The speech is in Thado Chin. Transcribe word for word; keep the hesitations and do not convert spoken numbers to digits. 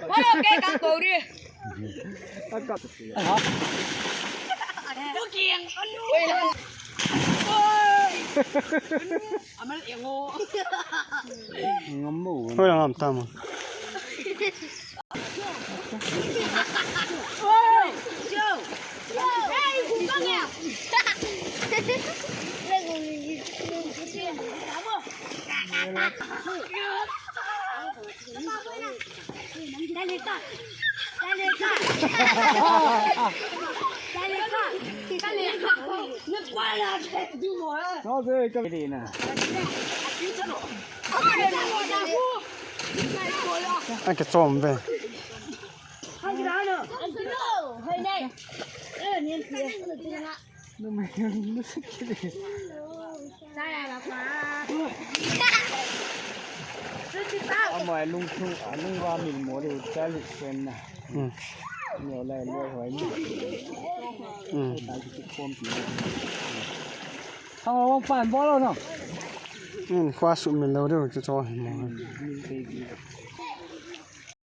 Wala ke ka ko ri. Amal engo. Ngam mo. Hoy, ngam tama. Ai, ka chom ve. Ama lung thung, a lung va min mo de, cha lu sen na. Hmm. Ni lai lo hoi ni. Hmm. Ta ki khom pi. Thang wang pan bo lo no. Min khwa su min lo de, chu cho hi mo. Min pe pi.